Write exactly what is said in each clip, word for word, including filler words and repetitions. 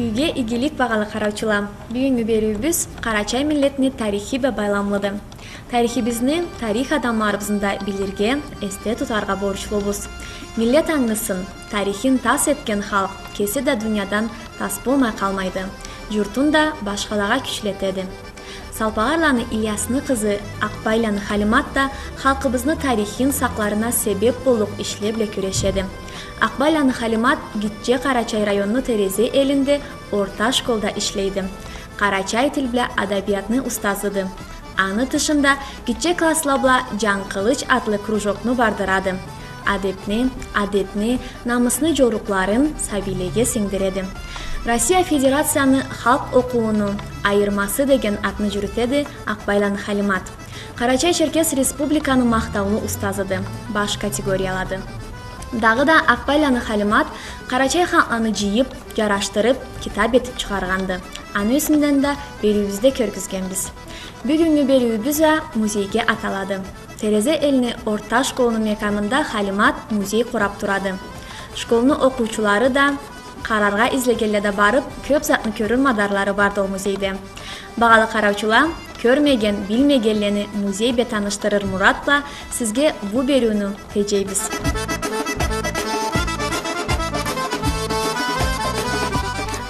Юйюгюзге игилик, багъалы къараучула. Бюгюннгю бериуюбюз къарачай миллетни тарихи бла байламлыды. Тарихибизни тарих адамларыбызны да билирге, эсде тутаргъа борчлубуз. Миллет ангысын, тарихин тас этген халкъ кеси да дуниядан тас болмай къалмайды. Журтун да башхалагъа кючлетеди. Салпагъарланы Ильясны къызы Акъбайланы Халимат да халкъыбызны тарихин сакъларына себеп боллукъ ишле бла кюрешеди. Акъбайланы Халимат Гитче Къарачай районну Терезе элинде орта школда ишлейди. Къарачай тил бла адабиятны устазыды. Аны тышында гитче классла бла «Жан къылыч» атлы кружокну бардырады. Адепни, адетни, намысны жорукъларын сабийлеге сингдиреди. Россия Федерацияны халкъ окъууну айырмасы деген атны жюрютеди Акъбайланы Халимат. Къарачай-Черкес Республиканы махтаулу устазыды, баш категориялады. Дагъыда Акъбайланы Халимат къарачай хантланы жыйып, жарашдырып, китап этип чыгъаргъанды. Аны юсюнден да бериуюбюзде кёргюзгенбиз. Бюгюннгю бериуюбюз а музейге аталады. Терезе элни орта школну мекямында Халимат музей къурап турады. Школну окъуучулары да, къараргъа излегенле да барып, кёп затны кёрюр мадарлары барды ол музейде. Багъалы къараучула, кёрмеген, билмегенлени музей бла танышдырыр мурат бла сизге бу бериуню теджейбиз.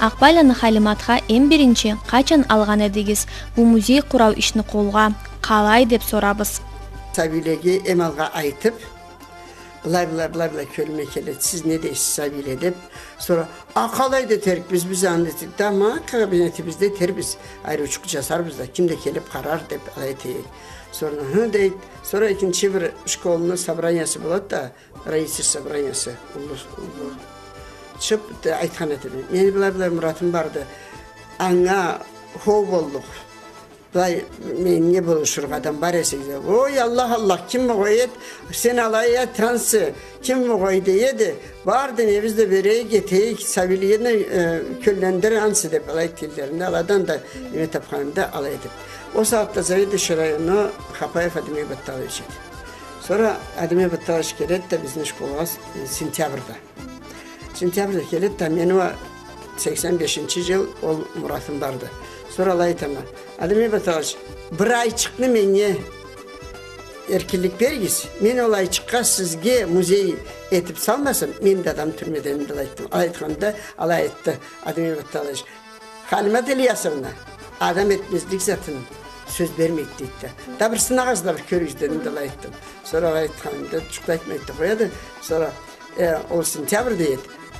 Акъбайланы Халиматха эм биринчи къачан алгъан эдигиз бу музей къурау ишни къолгъа, къалай деп сорабыз. Сабийлеге эм алгъа айтып, былай, былай, былай, былай кёлюме келеди, сиз не дейсиз, сабийле, деп. Сора, а къалай да этерикбиз, биз аны этейик да, ма кабинетибизде этербиз, айрычыкъ жасарбыз да, ким да келип къарар, деп алай этейик. Сора, хы, дейди. Сора экинчи бир школну собраниясы болады да, родитель собраниясы, уллу, уллу. Чыгъып да айтхан эди. Мени былай, былай муратым барды. Анга хоу боллукъ. Былай, меннге болушургъа адам бар эсе, дейди. Ой, Аллах, Аллах, ким огъай эди? Сен алай айтханса, ким огъай дей эди? Бар да, не биз да берейик, этейик, сабийлени, э, кёллендир ансы деп, алай тиллеринде, аладан да неме тапханымда алай эди. Ол сагъатда заведующий району Хапаев Адемей Батталович эди. Сора Адемей Батталович келеди да бизни школгъа с-, сентябрда. Сентябрда келеди да, мени уа сексен бешинчи жыл ол муратым барды. Сора алай айтама, Адемей Батталович, бир айчыкъны меннге эркинлик беригиз, мен ол айчыкъгъа сизге музей этип салмасам, мен да адам тюлме, дедим да алай айтдым. Алай айтханымда алай айтды Адемей Батталович, Халимат Ильясовна, адам этмезлик затын сёз бермейди, дейди да. Да бир сынагъыз да, бир кёрюгюз, дедим да алай айтдым. Сора алай айтханымда жукъ да айтмайды да къояды. Сора, э, ол сентябрда эди.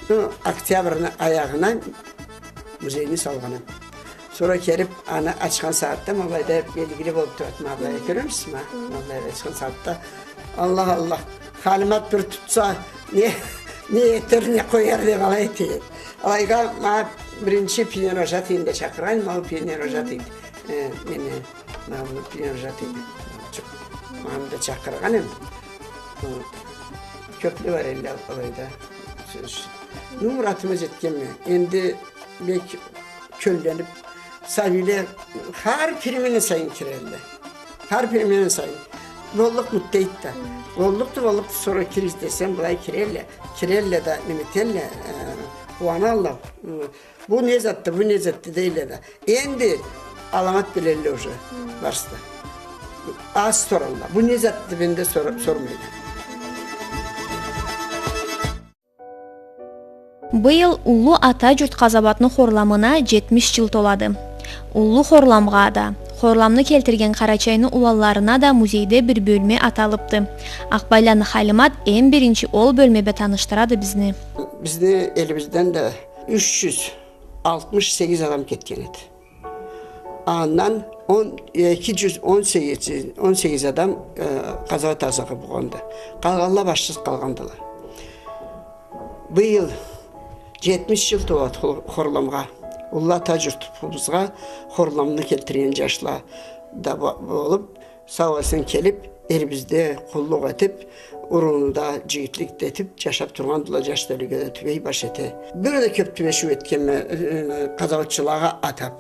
Ну, октябрны аягъына музейни салгъанем. Сора келип, аны ачхан сагъатда, ма былайда белгили болуп турады, ма былай, кёремисиз, ма? Ма былай ачхан сагъатда, Аллах, Аллах, Халимат бир тутса, не, не этер, не къояр деп алай этейик. Алайгъа, ма, биринчи пионервожатыйын да чакъыргъан, ма ол пионервожатый, э, мени, ма, муну пионервожатый, ма, аны да чакъыргъан эм. Кёпле бар энди алайда. Сёз. Ну, муратыма жетгенме. Энди бек кёлленип, сабийле хар перемена сайын кирелле. Хар перемена сайын. Боллукъмуду дейди да. Боллукъду, боллукъду, сора киригиз десем, былай кирелле. Кирелле да, неме этелле, э, къууаналла. Бу не затды, бу не затды дейле да. Энди аламат билелле уже барысы да. Аз соралла. Бу не затды деп энди сор-, сормайла. Быйыл Уллу Ата журт къазауатны хорламына жетмиш жыл толады. Уллу хорламгъа да, хорламны келтирген Къарачайны уланларына да музейде бир бёлме аталыпды. Акъбайланы Халимат эм биринчи ол бёлме бла танышдырады бизни. Бизни элибизден да юч жюз алтмыш сегиз адам кетген эди. Андан он, эки жюз он сегиз, он сегиз адам, э, къазауат агъзагъа болгъанды. Къалгъанла башсыз къалгъандыла. Быйыл жетмиш жыл толады хо-, хорламгъа. Уллу Ата журтубузгъа хорламны келтирген жашла да бо-, болуп, сау-эсен келип, элибизде къуллукъ этип, урууну да жигитлик да этип, жашап тургъандыла, жаш да ёлюрге да тюбей баш эте. Бир да кёп тюбешиу этгенме, э, къазауатчылагъа атап.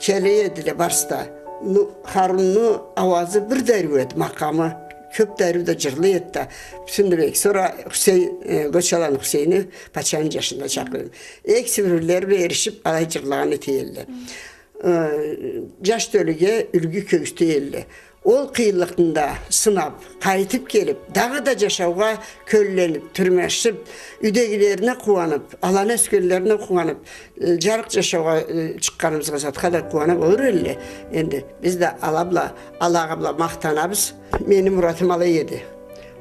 Келе эдиле барысы да. Ну, Харунну ауазы бир да ариу эди, макъамы, Кёп да ариу да джырлай эди да. Бютюн да бек. Сора Хусейн, э, Гочаланы Хусейни, патчаны джашына чакъырыу. Экиси бир-бирлери бла эришип, алай джырлагъан эте элле. Э, джаш тёлюге юлгю кёргюзте элле. Ол къыйынлыкъны да сынап, къайтып келип, дагъыда джашаугъа кёлленип, тюрмашып, юйдегилерине къууанып, аланы ёсгенлерине къууанып, э, джарыкъ джашаугъа, э, чыкъгъаныбызгъа затха да къууана болур элле. Энди биз да ала бла, алагъа бла махтанабыз. Мени муратым алай эди.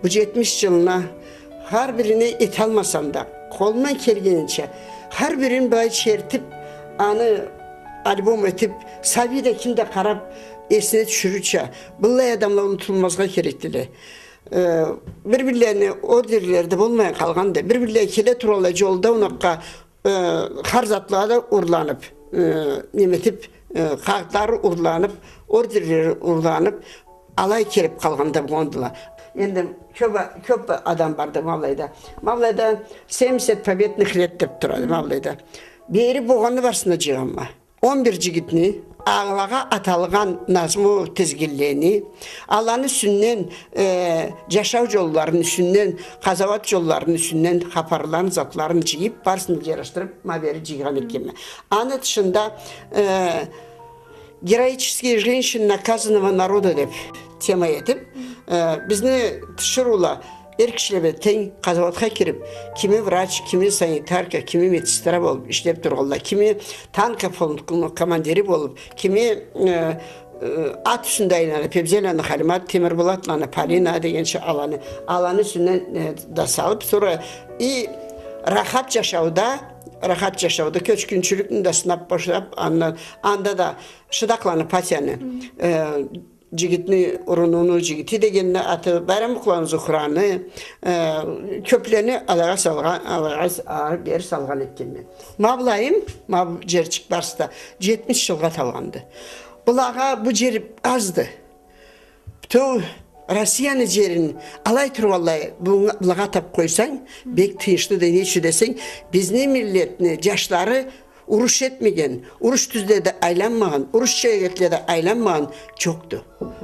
Бу джетмиш джылына хар бирине эталмасам да, къолумдан келгенича, хар бирин былай чертип, аны альбом этип, сабий да ким да къарап, эсине тюшюрюрча, быллай адамла унутулмазгъа керекдиле. Э, бир-бирлерине ордерлери да болмай къалгъанды. Бир-бирлери келе тургъанлай джолда, унакъгъа, э, хар затла да урланып, э, неме этип, э, къагъытлары урланып, ордерлери урланып, алай келип къалгъан да болгъандыла. Энди кёп, кёп адам барды ма былайда. Ма былайда семьдесят победных лет деп турады, ма былайда. Бери болгъанны барысын да джыйгъанма. Он бир джигитни, алагъа аталгъан назму тизгинлени, аланы юсюнден, э, джашау джолларыны юсюнден, къазауат джолларыны юсюнден хапарларын, затларын джыйып, барысын да джыйырашдырып, ма бери джыйгъан экенме. Аны тышында, э, «Героические женщины наказанного народа» деп тема этип, э, бизни тиширыула эр кишиле бла тенг къазауатха кирип, кими врач, кими санитарка, кими медсестра болуп ишлеп тургъанла, кими танка полкуну командири болуп, кими, э, э, ат юсюнде айланып, Февзеланы Халимат, Темирбулатланы Полина дегенча аланы, аланы юсюнден, э, да салып, сора и рахат джашауда, рахат джашауда кёчгюнчюлюкню да сынап башлап, андан, анда да Шыдакъланы Патяны, э, джигитни, Урунууну джигити дегенни аты, Байрамукъланы Зухраны, э, кёплени алагъа салгъан, алагъа с-, ары бери салгъан этгенме. Ма былайым, ма бу джерчик барысы да джетмиш джылгъа аталгъанды. Былагъа бу джер азды. Бютеу Россияны джерин алай тургъанлай, бу-, былагъа атап къойсанг, бек тыйыншлыды, не ючюн десенг, бизни миллетни джашлары уруш этмеген, уруш тюзледе айланмагъан, уруш чегетледе айланмагъан джокъду.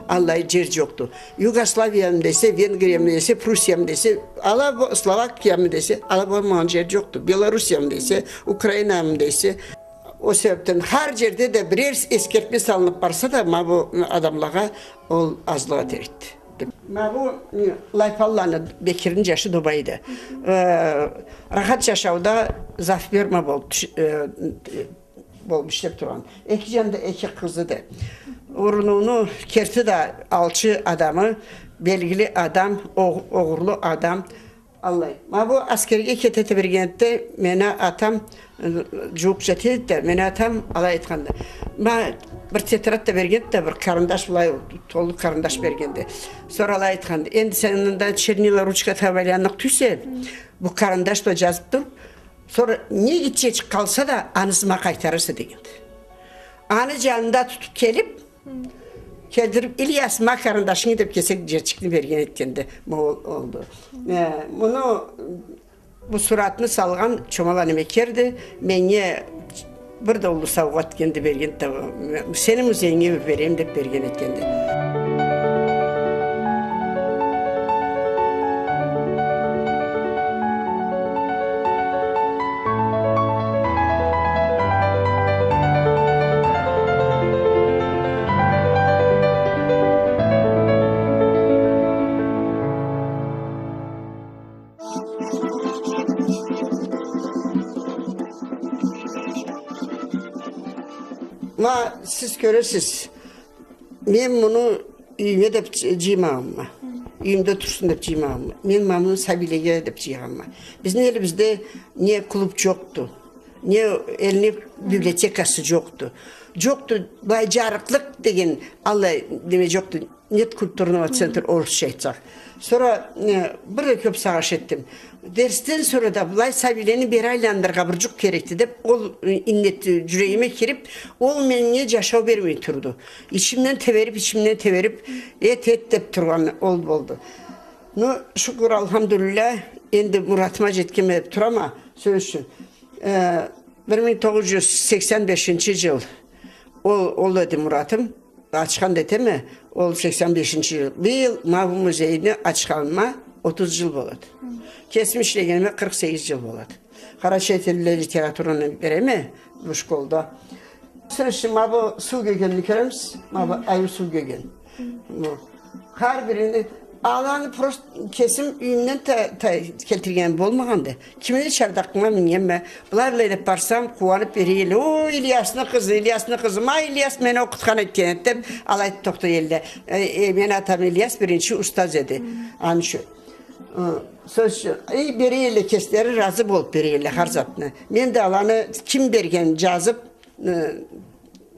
Аллай джер джокъду. Югославиямы десе, Венгриямы десе, Пруссиямы десе, ала бо-, Словакиямы десе, ала болмагъан джер джокъду. Белоруссиямы десе, Украинамы десе. Ол себепден хар джерде да бирер эсгертме салынып барса да, ма бу адамлагъа ол азлыкъ этерикди. Ма бу, э, Лайпанланы Бекирни джашы Добайды. Э, рахат джашауда завферма болуп тюш-, э, болуп ишлеп тургъан. Эки джанында эки къызыды. Урунууну керти да алчы адамы, белгили адам, огъ-, огъурлу адам. Аллай. Ма бу аскерге кете да бергенде, мени атам, э, джууукъ джата эди да, мени атам алай айтханды. Ма бир тетрадь да бергенди да, бир къарындаш, былай толу къарындаш бергенди. Сора алай айтханды: «Энди сен мында чернила, ручка табып айланныкъ тюйсе, бу къарындаш бла джазып тур. Сора не гитчечик къалса да, аны ызыма къайтарырса», — дегенди. Аны джанында тутуп келип, келтирип, «Ильяс, ма къарындашынг», — деп кесек джерчикни берген этгенди. Бу ол-, олду. Э, муну, бу суратны салгъан Чомаланы Мекерди. Меннге бир да уллу саугъат этгенди, бергенди да, «Сени музейинге бир берейим», — деп берген этгенди. Ма, сиз кёресиз, мен муну юйюме деп джы-, джыймагъанма. Юйюмде турсун деп джыймагъанма. Мен ма муну сабийлеге деп джыйгъанма. Бизни элибизде не клуб джокъду, не элни библиотекасы джокъду. Джокъду, былай джарыкълыкъ деген аллай неме джокъду. Нет культурного центра, орусча айтсакъ. Сора, э, бир да кёп сагъыш этдим. Дерсден сора да былай сабийлени бери айландырыргъа бир джукъ керекди деп, ол, э, иннет, э, джюрегиме кирип, ол меннге джашау бермей турду. Ичимден теберип, ичимден теберип, эт, эт деп тургъан ол болду. Ну, шукур, алхамдулиллях, энди муратыма джетгенме деп турама, сёз ючюн. Э, бир минг тогъуз джюз сексен бешинчи джыл ол, ол эди муратым. Ачхан да этеме, ол сексен бешинчи джыл. Быйыл ма бу музейни ачханыма отуз джыл болады. Кесим ишлегениме къыркъ сегиз джыл болады. Къарачай тил бла литератураны береме бу школда. Сёз ючюн, ма бу суу кёгенни кёремисиз? Ма бу ариу суу кёген. Бу. Хар бирини, аланы просто кесим юйюмден та-, та-, келтирген болмагъанды. Кимни чардагъыма мингенме, былай-былай деп барсам, къууанып бери элле: «О, Ильясны къызы, Ильясны къызы, ма Ильяс мени окъутхан этген эди», — деп, алай тохтай элле. Э, э, мени атам Ильяс биринчи устаз эди. Аны ючюн. Э, сёз ючюн, э, бери элле, кеслери разы болуп бери элле хар затны. Мен да аланы ким берген джазып, э,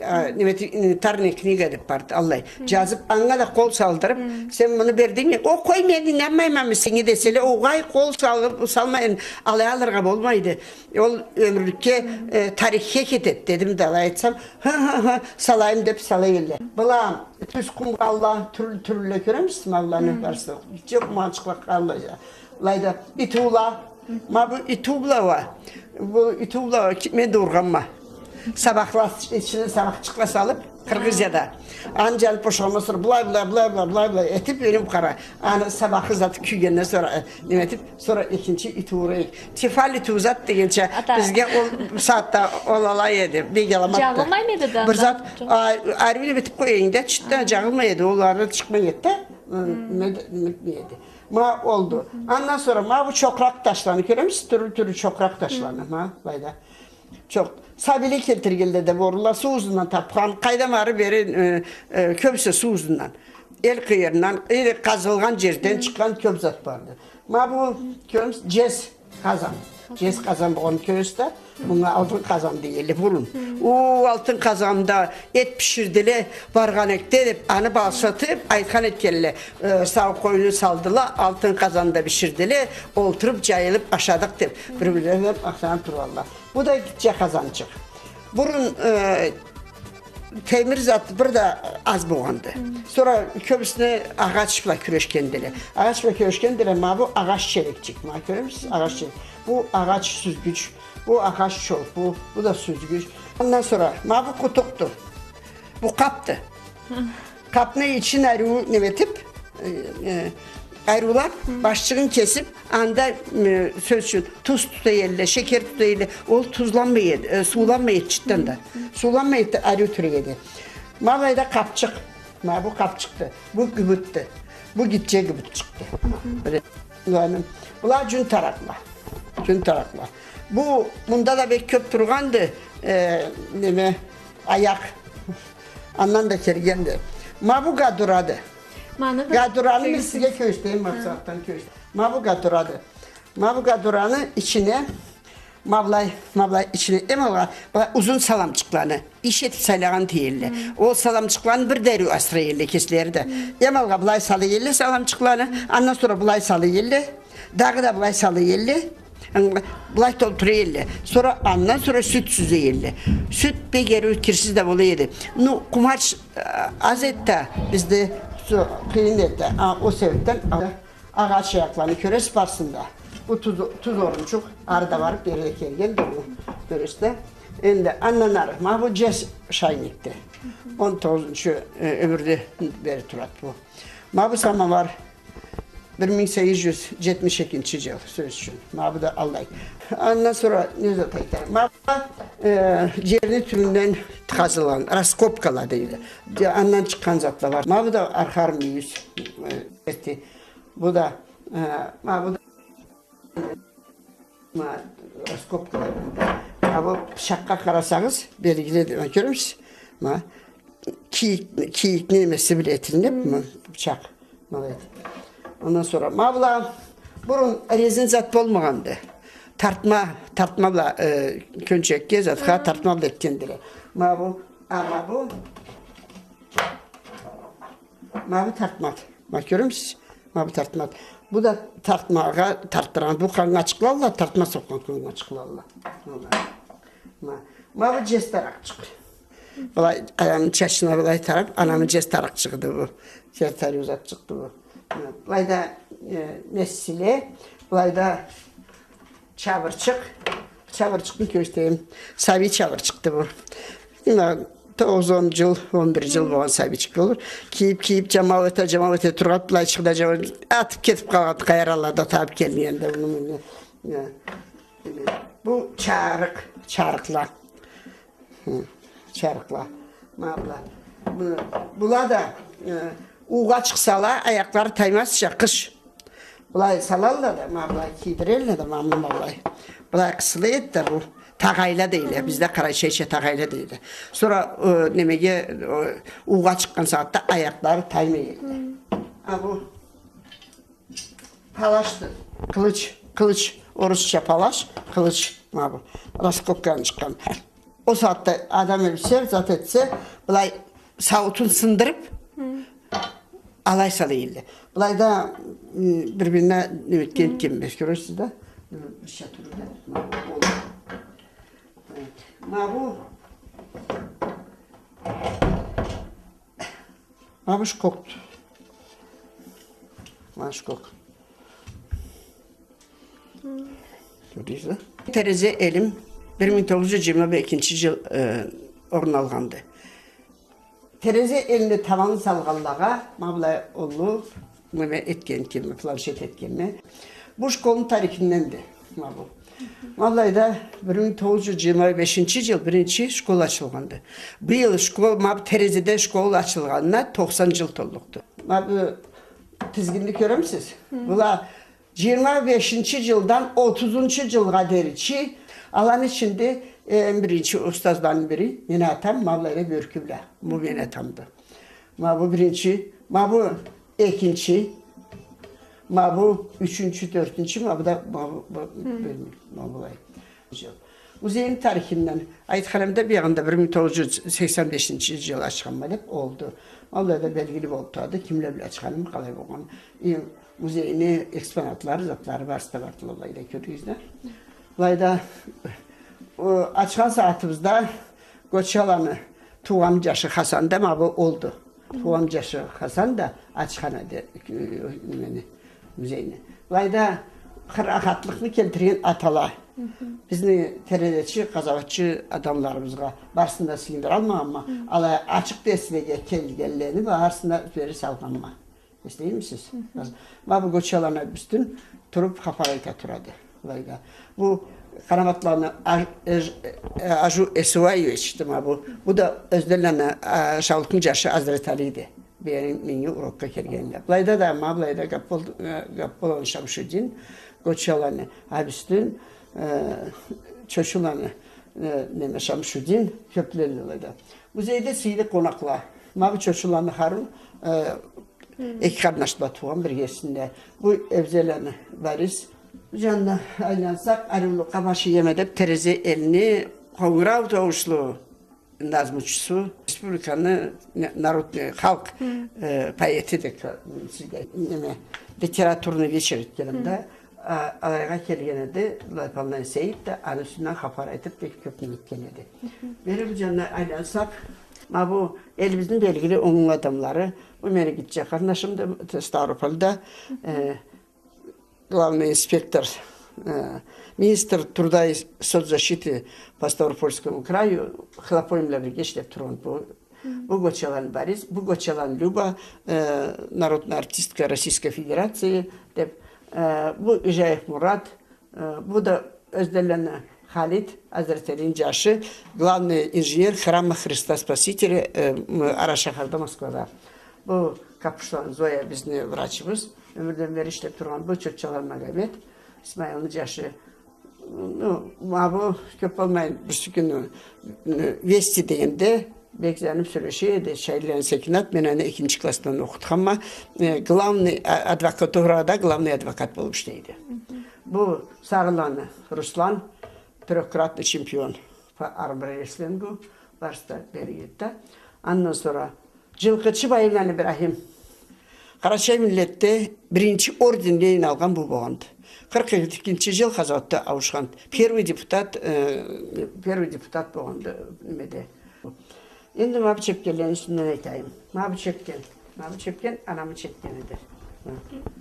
а, неме, э, инвентарная книга деп барды, аллай. Джазып, анга да къол салдырып, сен муну бердинг, о, къой, мен ийнанмайма сеннге деселе, огъай, къол салып, салмайын, алай алыргъа болмайды. Ол ёмюрлюкге, э, тарихге кетеди, дедим да, алай айтсам, хы, хы, хы, салайым деп сала элле. Была тюз къумгъалла, тюрлю-тюрлюле кёремисиз, ма аланы барысы. Джокъ, манчыкъла къалла. Былайда итыула. Ма бу итыу бла уа. Бу итыу бла уа ки-, мен да ургъанма. Сабахла, ичине сабахчыкъла салып, Къыргъызияда. Аны джанып бошагъандан сора былай, былай, былай, былай, былай, былай этип, ёлюм къара. Аны сабахы заты кюйгенден сора, э, неме этип, сора экинчи итыу урайыкъ. Тефаль итыу зат дегенча, бизге ол сагъатда ол алай эди. Бек аламатды. Джагъылмаймы эди да? Бир зат, а, ариу неме этип къояйынг да, чыртдан джагъылмай эди. Ол ары чыкъмай эди да. М, неме, неме этмей эди. Ма олду. Андан сора ма бу чокъракъ ташланы кёремисиз? Тюрлю-тюрлю чокъракъ ташланы. Ма, былайда. Чокъ. Сабийле келтиргенле да болурла, суу узундан тапхан, къайдам ары бери, э, э, кёбюсю суу узундан. Эл къыйырындан, э, къазылгъан джерден чыкъгъан кёб зат барды. Ма бу, кёремисиз, джез къазан. Джез къазан болгъанын кёресиз да, мынга алтын къазан дей элле бурун. О, алтын къазанда эт биширдиле, баргъан экде деп, аны балшатып, айтхан этгенле, э, сау къойну салдыла, алтын къазанда биширдиле, олтуруп, джайылып ашадыкъ деп, бир-бирлерине махтанып тургъанла. Бу да гитче къазанчыкъ. Бурун, э, темир зат бир да аз болгъанды. Сора кёбюсюне агъач бла кюрешгендиле. Агъач бла кюрешгендиле, ма бу агъач челекчик. Ма кёремисиз? Агъач челек. Бу агъач сюзгюч, бу агъач чолпу, бу да сюзгюч. Андан сора ма бу къутукъду. Бу къапды. Къапны ичин ариу неме этип, э, э, ариулап, башчыгъын кесип, анда, э, сёз ючюн, туз тута элле, шекер тута элле, ол тузланмай эди, э, сууланмай эди чыртдан да. Сууланмай эди, ариу тура эди. Ма былайда къапчыкъ, ма бу къапчыкъды, бу гюбютдю, бу гитче гюбютчюкдю. Былай. Была джюн таракъла. Джюн таракъла. Бу, мында да бек кёб тургъанды, э, неме, аякъ. Андан да келгенди. Ма бу гадурады. Гадураны мен сизге кёргюзтейим, макъсатдан кёргюз-. Ма бу гадурады. Ма бу гадураны ичине, ма былай, ма былай ичине, эм алгъа, былай узун саламчыкъланы. Иш этип сайлагъан тюйюлле. Ол саламчыкъланы бир да ариу асырай элле кеслери да. Эм алгъа былай сала элле саламчыкъланы, андан сора былай сала элле, дагъыда былай сала элле, былай толтура элле. Сора андан сора сют сюзе элле. Сют бек ариу кирсиз да бола эди. Ну, къумач, а, аз эди да, бизде къыйын эди да. А, ол себепден, а, Агъач аякъланы кёресиз барысын да. Бу туз, туз орунчукъ, ары да барып, бери да келгенди бу. Кёресиз да. Энди андан ары, ма бу джез шайникди. Он тогъузунчу, э, ёмюрде бери турады бу. Ма бу самовар бир минг сегиз джюз джетмиш экинчи джыл, сёз ючюн. Ма бу да аллай. Андан сора не зат айтайым? Ма бу, э, джерни тюбюнден къазылгъан, раскопкала дейди. Андан чыкъгъан затла бар. Ма бу да архар мюйюз, э, эрти. Бу да, э, ма бу да, ма, раскопкалар. А бу бычакъгъа къарасагъыз, белгили, ма, кёремисиз? Ма, кийик, кийикни немеси бла этилген, ма, бычакъ. Ма, эт. Андан сора, ма была, бурун резин зат болмагъанды. Тартма, тартма бла, э, кёнчекге, затха тартма бла этгендиле. Ма бу, а, ма бу, Ма бу тартмады. Ма кёремисиз? Ма бу тартмады. Бу да тартмагъа тартдыргъан. Бу къаннга чыкъдыла, тартма сокъгъан къаннга чыкъдыла. Ма. Ма бу джез таракъчыкъ. Былай, анамы чачына былай тарап, анамы джез таракъчыгъыды бу. Джез тарыу затчыкъды бу. Ма. Былайда, э, месиле, былайда Чабырчыкъ. Чабырчыкъны кёргюзтейим. Сабий чабырчыкъды бу. Мына, Тогъуз-он джыл, он бир джыл болгъан сабийчик болур. Кийип, кийип, джамау эте, джамау эте тургъан, былай чыкъды, джамау атып кетип къалгъан, къайраллада табып келмегенде муну, муну. Я. Бу чарыкъ, чарыкъла. Хы, чарыкъла. Ма была. Бу-, была да, э, уугъа чыкъсала, аякълары таймазча, къыш. Былай салалла да, ма былай кийдирелле да, ма муну былай. Былай къысыла эди да бу. Тагъайла дейле, бизде къарачайча тагъайла дейле. Сора, э, немеге, э, уугъа чыкъгъан сагъатда аякълары таймай эди. А бу палашды. Къылыч, къылыч, орусча палаш, къылыч, ма бу. Раскопкадан чыкъгъан. Ол сагъатда адам ёлсе, зат этсе, былай сауутун сындырып, алай сала эдиле. Былайда, м, бир-бирине неме этген, кёресиз да? Бирча турду да. Ма бу. Ма бу шкокду. Ма шкок. Кёрдюгюз да? Терезе элим бир минг тогъуз джюз джыйырма экинчи джыл, э, орун алгъанды. Терезе элни табанын салгъанлагъа, ма былай уллу неме этген экенме, планшет этгенме. Бу школну тарихинденди, ма бу. Ма былайда бир минг тогъуз джюз джыйырма бешинчи джыл биринчи школ ачылгъанды. Быйыл школ, ма бу терезеде школ ачылгъанына тохсан джыл толлукъду. Ма бу тизгинни кёремисиз? Была джыйырма бешинчи джылдан отузунчу джылгъа дери чи, аланы ичинде, э, эм биринчи устазланы бири, мени атам, ма былайда бёркю бла. Бу мени атамды. Ма бу биринчи, ма бу экинчи, ма бу ючюнчю, тёртюнчю, ма бу да, ма бу, бу, бу, ма былай. Музейни тарихинден айтханымда, биягъында бир минг тогъуз джюз сексен бешинчи джыл ачханма деп олду. Ма былайда белгили болуп турады, кимле бла ачханым, къалай болгъан. Э, музейни экспонатлары, затлары барысы да барды, былайда кёрдюгюз да. Былайда, э, ачхан сагъатыбызда Гочаланы туугъан джашы Хасан да ма бу олду. Туугъан джашы Хасан да ачхан эди, э, немени, музейни. Былайда хы-, рахатлыкъны келтирген атала. Бизни терезечи, къазауатчы адамларыбызгъа барысын да сыйындыралмагъанма, алай ачыкъ дерслеге келгенлени барысын да бери салгъанма. Эслеймисиз? Ма бу Гочаланы бюстюн туруп хапар айта турады. Былайда. Бу Къараматланы Аж-, Эж-, э, Ажу Эсуаевичди ма бу. Бу да Ёзденланы, а, Шаулукъну джашы Азрет Алийди. Бери меннге урокга келгенде. Былайда да, ма былайда Гаппол-, э, Гапполаны Шамшудин, Гочаланы Абюстюн, э, Чочуланы, э, неме, Шамшудин, кёплелле былайда. Музейде сыйлы къонакъла. Ма бу Чочуланы Харун, э, эки къарнаш бла туугъан биргесинде. Бу Эбзеланы Борис. Бу джанына айлансакъ, ариулукъгъа баш иеме деп, терезе элни къонгурау тауушлу назмучусу, республиканы не-, народный, халкъ, э, поэтидир, сизге, неме, литературный вечер этгеним да. А, алайгъа келген эди, былай Полнай Сейит да, аны юсюнден хапар айтып, бек кёп неме этген эди. Бери бу джанына айлансакъ, ма бу элибизни белгили уллу адамлары, бу мени гитче къарнашымды, Ставропольда, э, главный инспектор, э, министр труда и соцзащиты по Ставропольскому краю, Хлопоевланы бирге ишлеп тургъан бу Бу Гочаланы Борис, бу Гочаланы Люба, э, народная артистка Российской Федерации, деп, э, бу Ижаев Мурат, э, бу да Ёзденланы Халит, Азрет Алийни джашы, главный инженер храма Христа Спасителя, э, м, ара шахарда, Москвада. Бу Капушланы Зоя бизни врачыбыз, ёмюрден бери ишлеп тургъан, бу Чочаланы Магомет, Исмаилны джашы, Ну, ма бу кёп болмайын, бирси кюню, э, Вести дегенде, бек зениб сёлеше эди, Шаирланы Секинат, мен аны экинчи классдан окъутханма, э, главный, а, адвокатурада главный адвокат болуб ишлейди. Бу Сагъыланы Руслан, трёхкратный чемпион по армрестлингу, барысы да бери кетди. Андан сора Джылкъычы Байымланы Ибрахим. Къарачай миллетде биринчи орден Ленин алгъан бу болгъанды. Къыркъ экинчи джыл къазауатда ауушхан. Первый депутат, э, первый депутат болгъанды немеде. Энди ма бу чепкенлени юсюнден айтайым. Ма бу чепкен. Ма бу чепкен анамы чепкениди.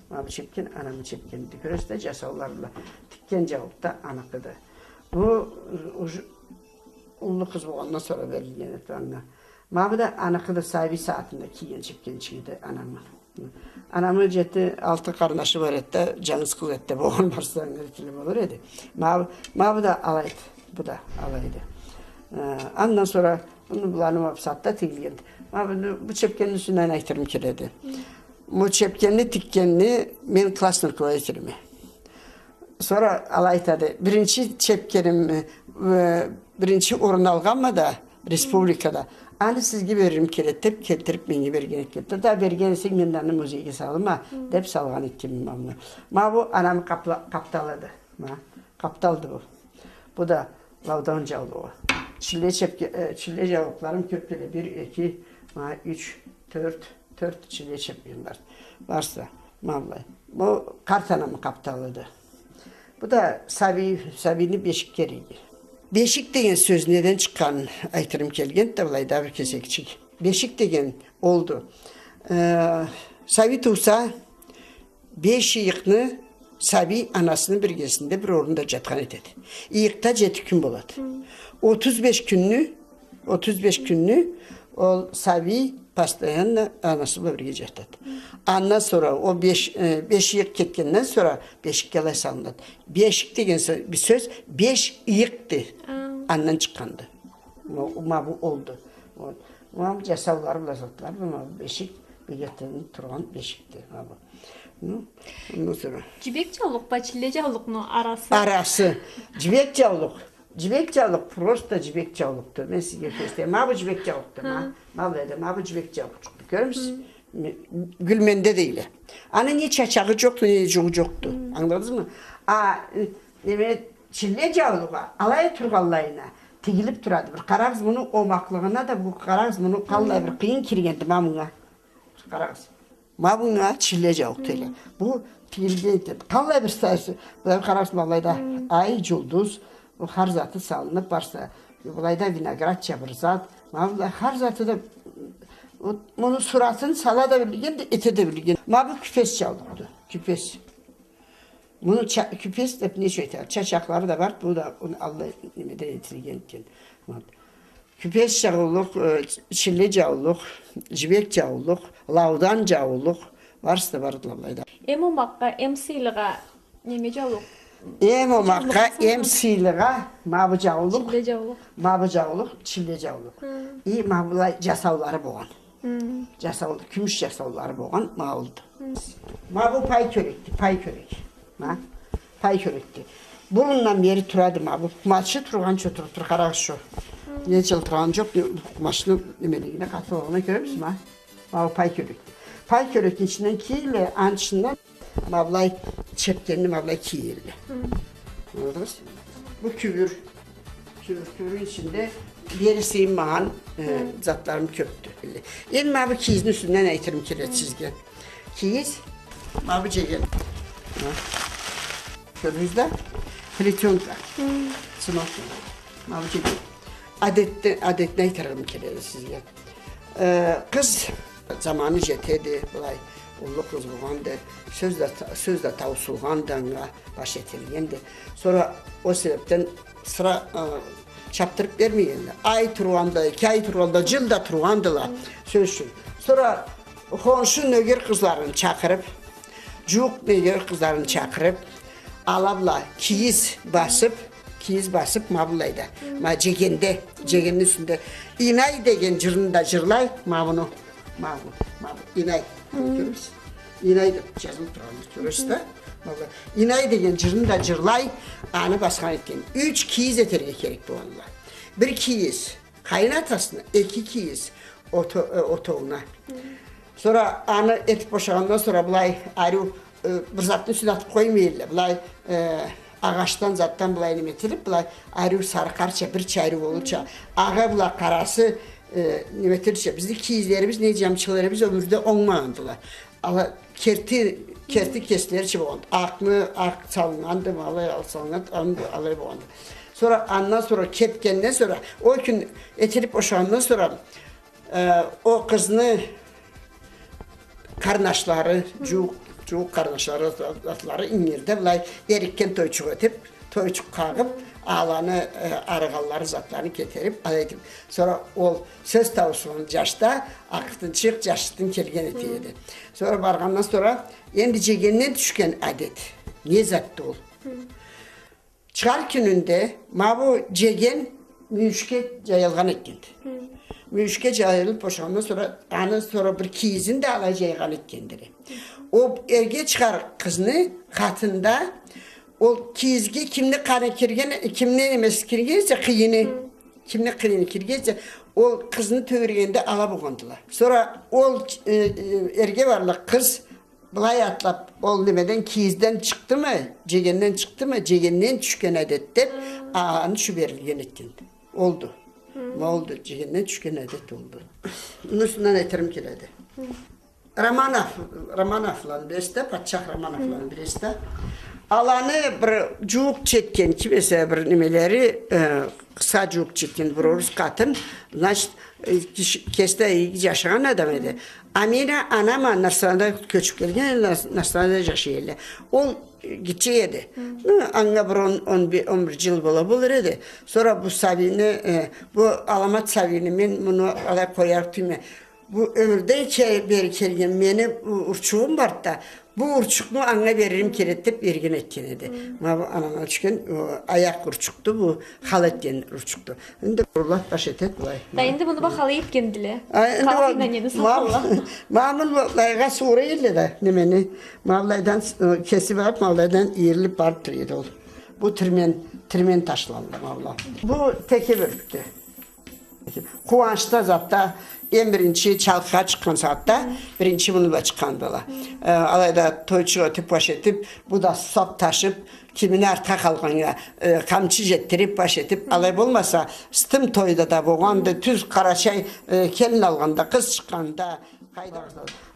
Ма бу чепкен анамы чепкениди. Кёресиз да, джасаулары бла тикген джаулукъ да аныкъыды. Бу, э, уж-, уллу къыз болгъандан сора берилген эди анга. Ма бу да аныкъыды, сабий сагъатында кийген чепкенчигиди анамы. Анамы джети, алты къарнашы бар эди да, джангыз къыз эди да, болгъан барса, ангылы тили болур эди. Ма, ма бу да алайды, бу да алайды. Э, андан сора муну, буланы ма бусагъатда тигилгенди. Ма буну, бу чепкенни юсюнден айтырым келеди. Бу чепкенни тикгенни мен классный руководителиме. Сора алай айтады, биринчи чепкеним, э, биринчи орун алгъанма да республикада. Аны сизге беририм келеди деб, келтириб меннге берген экенди. Да берген эсенг, мен да аны музейге салама, деб салгъан экенме ма муну. Ма бу анамы къапла-, къапталыды. Ма, къапталды бу. Бу да лаудан джаулугъу. Чилле чепке-, э, чилле джаулукъларым кёбдюле. Бир, эки, ма, юч, тёрт, тёрт чилле чепкеним бар. Барса, ма былай. Бу къарт анамы къапталыды. Бу да сабий, сабийни бешик кереги. Бешик деген сёз неден чыкъгъанын айтырым келгенди да, былай да бир кесекчик. Бешик деген олду. Э, сабий тууса, беш ыйыкъны сабий анасыны биргесинде бир орунда джатхан этеди. Ыйыкъда джети кюн болады. Отуз беш кюнню, отуз беш кюнню ол сабий постоянно анасы бла бирге джатады. Андан сора ол беш, э, беш ыйыкъ кетгенден сора бешикге алай салынады. Бешик деген сё-, бир сёз беш ыйыкъды. Андан чыкъгъанды. Ма, ма бу олду. Вот. Ма бу джасаулары бла затлары, ма бу бешик, бегетден тургъан бешикди. Ма бу. Ну, андан сора. Джибек джаулукъ бла чилле джаулукъну арасы. Арасы. Джибек джаулукъ. Джибек джаулукъ, просто джибек джаулукъду. Мен сизге кёргюзтейим. Ма бу джибек джаулукъду, ма. Ма былайда, ма бу джибек джаулукъчукъду. Кёрюрсюз? Гюлменде дейле. Аны не чачагъы джокъду, не джугъу джокъду. Ангыладыгъызмы? А, э, неме, чилле джаулугъу алай тургъанлайына тигилиб турады. Бир къарагъыз муну омакълыгъына да, бу къарагъыз муну къаллай бир къыйын киргенди, ма мынга. Къарагъыз. Ма мынга чилле джаулукъ дейле. Бу тигилген этеди. Къаллай бир сасы, былай къарагъыз, ма былайда ай, джулдуз, бу хар заты салыныб барса, былайда виноградча бир зат, ма былай хар заты да, вот, муну суратын сала да билгенди, эте да билген. Ма бу кюпес джаулукъду, кюпес. Муну ча-, кюпес деб нечик айталла? Чачакълары да бар, бу да, аны аллай немеден этилген экен. Вот. Кюпес джаулукъ, э, чилле джаулукъ, джибек джаулукъ, лаудан джаулукъ, барысы да бардыла былайда. Эм омакъгъа, эм сыйлыгъа неме джаулукъ? Эм омакъгъа, эм сыйлыгъа ма бу джаулукъ, чилле джаулукъ. Ма бу джаулукъ, чилле джаулукъ. Хы. И ма былай джасаулары болгъан. Хы. Джасаулу, кюмюш джасаулары болгъан, ма олду. Хы. Ма бу пай кёрекди, пай кёрек. Ма, пай кёрекди. Бурундан бери турады ма бу. Къумачы тургъанча туруб тур, къарагъыз шо. Не джылтырагъаны джокъ, не, къумачны немелигине, къатылыгъына кёребиз, ма. Ма бу пай кёрекди. Пай кёрекни ичинден кийелле, аны ичинден ма былай чепкенни ма былай кийелле. Ангыладыгъыз? Бу кюбюр. Кюбюр, кюбюрню ичинде бери сыйынмагъан, э, затларым кёбдю. Энди ма бу кийизни юсюнден айтырым келеди сизге. Кийиз, ма бу джеген. Ма. Кёрдюгюз да? Плетёнка. Сынок. Ма бу джеген. Адетни, адетни айтырым келеди сизге. Э, къыз заманы джетеди, былай, уллу къыз болгъанды, сёз да, сёз да таусулгъанды анга, баш этилгенди. Сора ол себебден сыра, э, чабдырыб бермегенди. Ай тургъанды, эки ай тургъанды, джыл да тургъандыла, сёз ючюн. Сора хоншу нёгер къызларын чакъырыб, джууукъ нёгер къызларын чакъырыб, ала бла кийиз басыб, кийиз басыб, ма былайда. Ма джегенде, джегенни юсюнде. Инай деген джырны да джырлай, ма муну, ма бу, ма бу, Инай. Кёрюрсюз? Инай деб джазылыб тургъанды, кёрюрсюз да? Ма былай. Инай деген джырны да джырлай, аны басхан этген. Юч кийиз этерге керек болгъандыла. Бир кийиз къайын атасына, эки кийиз ото-, э, отоууна. Сора аны этиб бошагъандан сора былай ариу, э, бир затны юсюне атыб къоймайла. Былай, э, агъачдан, затдан былай неме этилиб, былай ариу сары къарча, бирча ариу болурча. Агъы бла къарасы, э, неме этилирча. Бизни кийизлерибиз, не джамчыларыбыз ёмюрде онгмагъандыла. Ала керти, керти кеслерича болгъанды. Акъны акъ салыннганды, ма алай салыннганды, аны алай болгъанды. Сора андан сора, кепгенден сора, ол кюн этилиб бошагъандан сора, э, ол къызны къарнашлары, джууукъ, джууукъ къарнашлары, затлары ингирде былай эрикген тойчукъ этиб, тойчукъ къагъыб, Аланы, э, арыгъанлары, затларын кетерип, алай этип. Сора ол сёз тауусхун джаш да, акъыртынчыкъ джашыртын келген эте эди. Сора баргъандан сора, энди джегенден тюшген адет. Не затды ол? Чыгъар кюнюнде ма бу джеген мюйюшге джайылгъан этгенди. Мюйюшге джайылып бошагъандан сора, аны сора бир кийизин да алай джайгъан этгендиле. Ол эрге чыгъар къызны хатында ол кийизге кимни къаны кирген, кимни немеси кирген эсе, къыйыны, кимни къыйыны кирген эсе, ол къызны тёгерегинде ала болгъандыла. Сора ол, э, э, эрге барлыкъ къыз былай атлап, ол немеден, кийизден чыкъдымы, джегенден чыкъдымы, джегенден тюшген адет деп, а, аны ючюн берилген этгенди. Олду. Ма олду, джегенден тюшген адет олду. Муну юсюнден этерим келеди. Романов, Романовланы билесиз да, патчах Романовланы билесиз да. Аланы бир джууукъ чекген, ким эсе бир немелери, э, къысха джууукъ чекген бир орус къатын, значит, э, киши, кеси да иги джашагъан адам эди. А мени анам а Нарсанада кёчюп келген, Нарс-, Нарсанада джашай элле. Ол, э, гитче эди. Ну, анга бир он, он бир, он бир джыл бола болур эди. Сора бу сабийни, э, бу аламат сабийни мен муну алай къоярыкъ тюйюлме. Бу ёмюрден ке-, бери келген мени бу урчугъум барды да, бу урчукъну анга беририм келеди деп берген этген эди. Ма бу анама тюшген, о, аякъ урчукъду, бу хал этген урчукъду. Энди урлап баш этед былай. Да энди муну бахалай этгендиле. А, энди къалгъан ол нени ма-, саталла. Ма муну былайгъа суура элле да, немени. Ма былайдан, э, кеси барып, ма былайдан ийирилип барып тура эди ол. Бу тирмен, тирмен ташланды, ма былай. Бу теке бёрюкдю. Къууанчда, затда, эм биринчи чалкъыгъа чыкъгъан сагъатда, биринчи муну бла чыкъгъандыла. Э, алайда тойчукъ этип, баш этип, бу да сусап, ташып, кимини артха къалгъаннга, э, къамчы джетдирип, баш этип, алай болмаса, сытым тойда да болгъанды, тюз къарачай, э, келин алгъанда, къыз чыкъгъанда, къайда.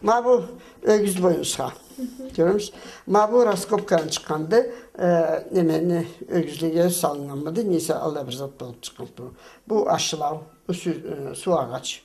Ма бу ёгюз бойнусха. Кёремисиз? Ма бу раскопкадан чыкъгъанды, э, немени, ёгюзлеге салыннганмыды, не эсе аллай бир зат болуп чыкъгъанды. Бу ашылау, бу сю-, э, суу агъач.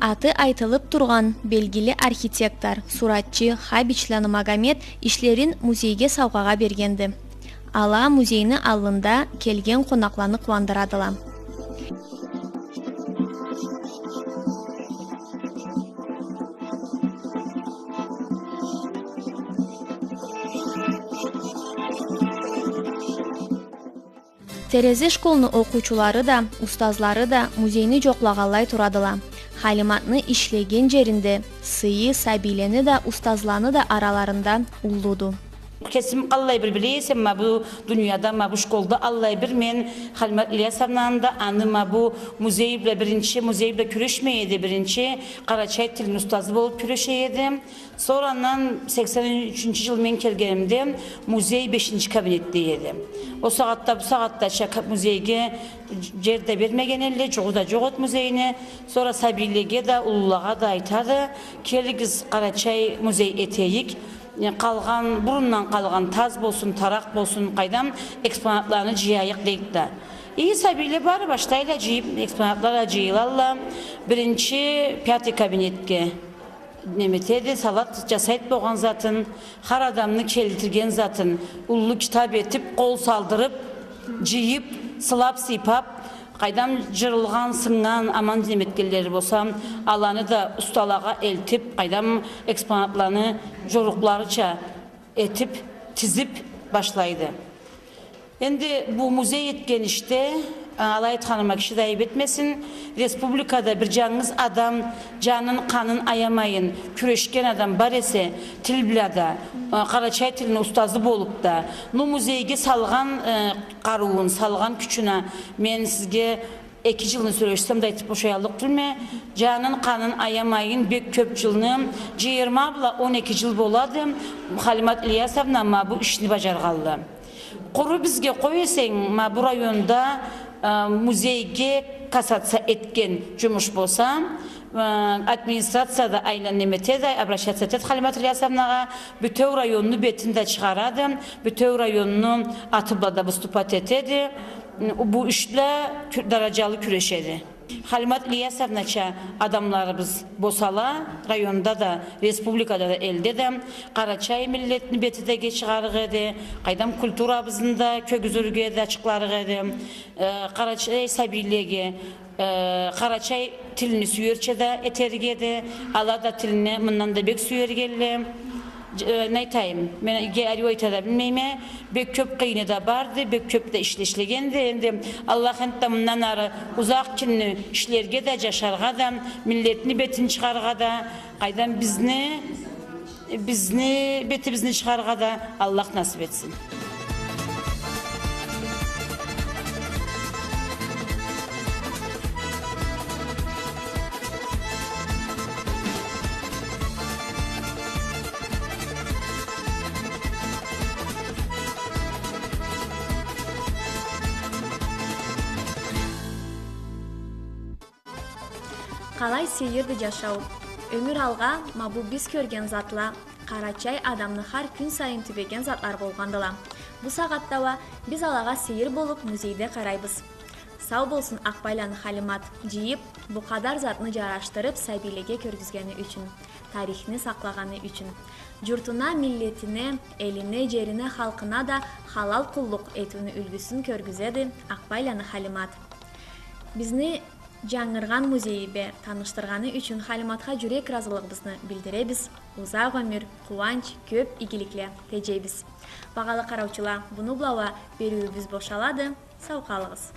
Аты айтылып тургъан белгили архитектор, суратчы Хабичланы Магомед ишлерин музейге саугъагъа бергенди. Ала музейни аллында келген къонакъланы къууандырадыла. Терезе школну окъуучулары да, устазлары да музейни джокълагъанлай турадыла. Халиматны ишлеген джеринде сыйы сабийлени да, устазланы да араларында уллуду. Кесим къаллай бир биле эсем, ма бу дунияда, ма бу школда аллай бир мен Халимат Ильясовнаны да, аны ма бу музей бла биринчи, музей бла кюрешмей эди, биринчи къарачай тилни устазы болуп кюреше эди. Сора андан сексен ючюнчю джыл мен келгенимде музей бешинчи кабинетде эди. Ол сагъатда, бу сагъатдача ка-, музейге дж-, джер да бермеген элле, джугъу да джокъ эд музейни. Сора сабийлеге да, уллулагъа да айтады, келигиз, къарачай музей этейик. Э, къалгъан, бурундан къалгъан таз болсун, таракъ болсун, къайдам, экспонатланы джыяйыкъ дейд да. И сабийле бары башлайла джыйып, экспонатлары джыйылалла. Биринчи пятый кабинетге неме этеди, салат джасайд болгъан затын, хар адамны келтирген затын, уллу китап этип, къол салдырып, джыйып, сылап-сыйпап, къайдам, джырылгъан, сыннган, аман неме этгенлери болса, аланы да усталагъа элтип, къайдам, экспонатланы джорукъларыча этип, тизип башлайды. Энди бу музей этген ишде Алай айтханыма киши да айып этмесин. Республикада бир джангыз адам, джанын, къанын аямайын кюрешген адам бар эсе, тил бла да, э, къарачай тилни устазы болуп да, ну, музейге салгъан, э, къарыуун, салгъан кючюн а, мен сизге эки джылны сёлешсем да айтып бошаяллыкъ тюлме. Джанын, къанын аямайын бек кёп джылны, джыйырма бла он эки джыл болады Халимат Ильясовна ма бу ишни баджаргъанлы. Къуру бизге къой эсенг, ма бу районда, э, музейге касаться этген джумуш болса, э, администрацияда айлан неме этеди, обращаться этеди Халимат Ильясовнагъа, бютеу районну бетин да чыгъарады, бютеу районну аты бла да выступать этеди. Бу ишде кю-, дараджалы кюрешеди. Халимат Ильясовнача адамларыбыз босала, районда да, республикада да, элде да, къарачай миллетни бети да иги чыгъарыкъ эди, къайдам, культурабызны да кёргюзюрге да, ачыкъларыкъ эди. Э, къарачай сабийлеге, э, къарачай тилни сюерча да этерик эди, ала да тилни мындан да бек сюергелле. Дж-, э, не айтайым, мен иги ариу айта да билмейме, бек кёп къыйыны да барды, бек кёп да ишле ишлегенди. Энди Аллах энтда мындан ары узакъ кюнню ишлерге да, джашаргъа да, миллетни бетин чыгъаргъа да, къайдам, бизни, бизни бетибизни чыгъаргъа да Аллах насып этсин. Къалай сейирди джашау. Ёмюр алгъа, ма бу биз кёрген затла, къарачай адамны хар кюн сайын тюбеген затла болгъандыла. Бу сагъатда уа биз алагъа сейир болуп музейде къарайбыз. Сау болсун Акъбайланы Халимат, джыйып, бу къадар затны джарашдырып, сабийлеге кёргюзгени ючюн, тарихни сакълагъаны ючюн. Джуртуна, миллетине, элине, джерине, халкъына да халал къуллукъ этиуню юлгюсюн кёргюзеди Акъбайланы Халимат. Бизни джангыргъан музейи бла танышдыргъаны ючюн Халиматха джюрек разылыгъыбызны билдиребиз. Узакъ ёмюр, къууанч, кёп игиликле тилейбиз. Багъалы къараучула, муну бла уа бериуюбюз бошалады. Сау къалыгъыз.